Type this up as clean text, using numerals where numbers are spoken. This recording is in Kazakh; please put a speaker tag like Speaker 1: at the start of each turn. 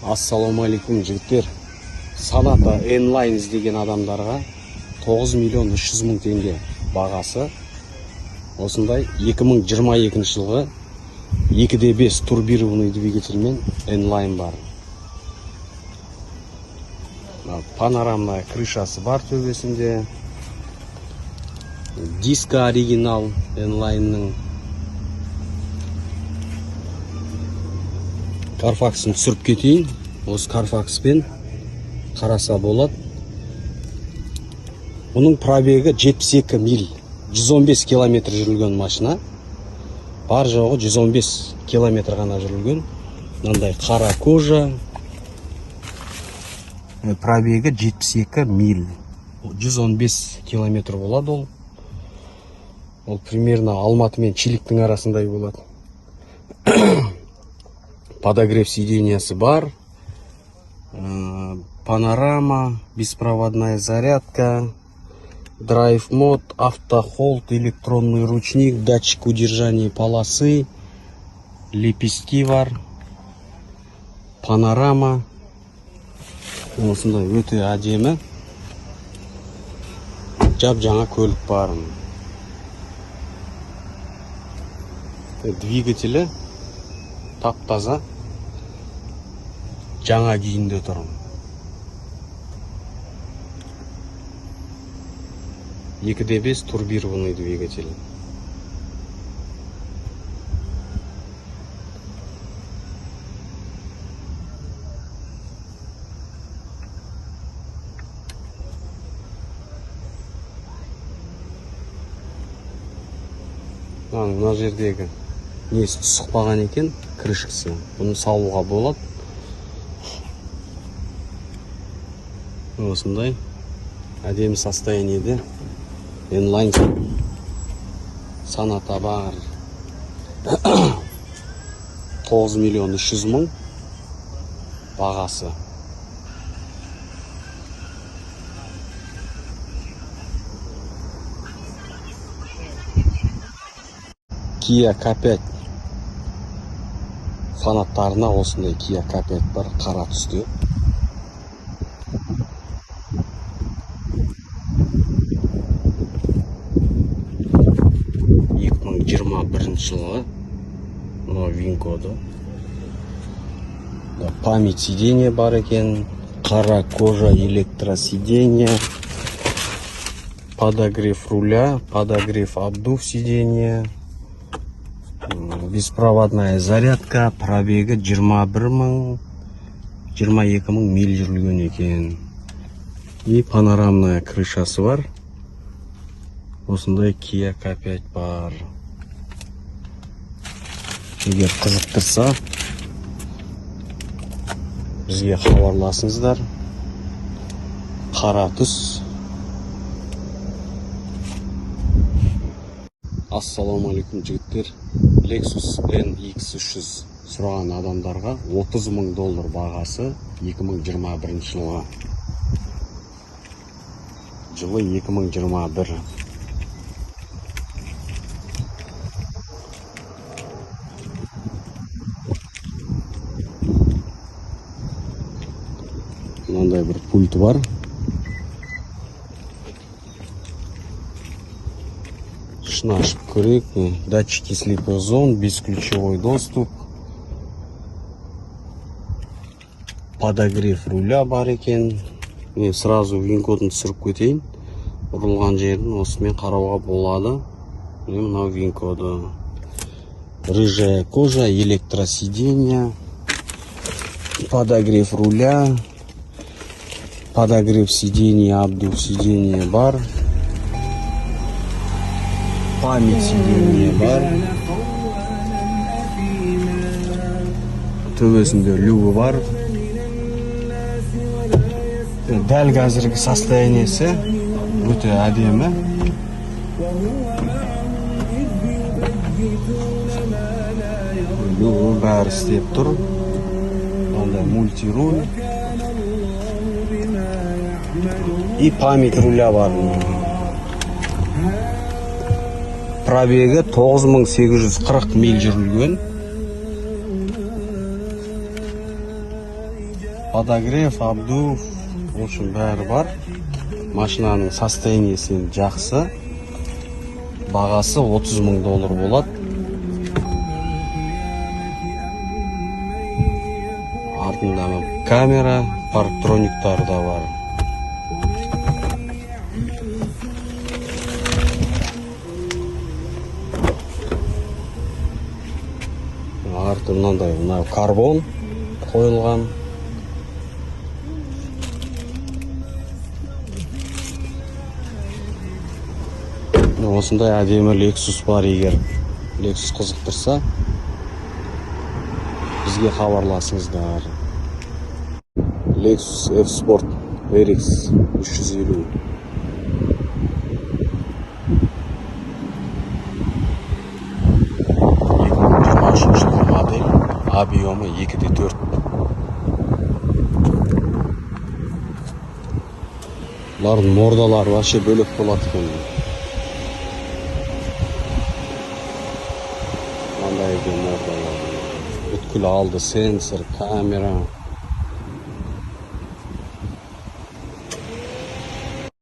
Speaker 1: Ассалаумағалейкум, жігіттер! Соната N-Line іздеген адамдарға 9 миллион 300 мың теңге бағасы. Осындай 2022 жылғы 2.5 турбированный двигательмен N-Line бар. Мына панорамная крышасы бар төбесінде, диска оригинал N-Line'ның. Карфаксын түсіріп кетейін. Осы Карфакспен қараса болады. Бұның пробегі 72 миль, 115 километр жүрілген машина. Бар жоғы 115 километр ғана жүрілген. Мынандай қара кожа. Пробегі 72 миль, 115 километр болады. Ол примерно Алматы мен Чиликтің арасындай болады. Подогрев сиденьясы бар. Панорама, беспроводная зарядка, драйв мод, автохолд, электронный ручник, датчик удержания полосы, лепестки бар, панорама. Осындай өте әдемі, жап жаңа көлік бар. Двигателі тап таза, жаңа күйінде тұр. 2.5 турбированный двигатель. Мына жердегі несі түсіп қалған екен, крышкасы. Бұны салуға болады. Осындай әдемі состояниеде N-Line Соната бар. 9 миллион 300 мың бағасы. Kia K5 фанаттарына осындай Kia K5 бар, қара түсте. 2021 жылғы. Мынау вин коды. Да, память сиденья бар екен, қара кожа, электросиденье, подогрев руля, подогрев, обдув сиденья, беспроводная зарядка. Пробегі 21 мың, 22 мың миль жүрілген екен. И панорамная крышасы бар. Осындай Kia K5 бар. Егер қызықтырса, бізге хабарласыңыздар. Қара түс. Ассалаумағалейкум, жігіттер! Lexus NX 300 сұраған адамдарға 30 мың доллар бағасы. 2021 жылға, жылы 2021. Мынандай бір пульті бар. Ішін ашып көрейік. Міне, датчики слепых зон, бесключевой доступ, подогрев руля бар екен. Мен сразу вин кодын түсіріп кетейін, ұрылған жерін осымен қарауға болады. Міне, мынау вин коды. Рыжая кожа, электросиденья, подогрев руля, подогрев сиденья, обдув сиденья бар, память сиденья бар, төбесінде люгі бар. Дәл қазіргі состояниесі өте әдемі. Люгі, бәрі істеп тұр. Мынандай мультируль и память руля бар. Пробегі 9840 миль жүрілген. Подогрев, обдув, в общем, бәрі бар. Машинаның состояние сі енді жақсы. Бағасы 30 мың доллар болады. Артында камера, парктрониктары да бар. Арты мынандай, мынау карбон қойылған. Міне, осындай әдемі Lexus бар. Егер Lexus қызықтырса, бізге хабарласыңыздар. Lexus F Sport RX 350. 2023 жылғы модель, объемы 2,4. Бұлардың мордалары вообще бөлек болады екен. Мынандай екен мордалары. Бүткіл алды сенсор, камера.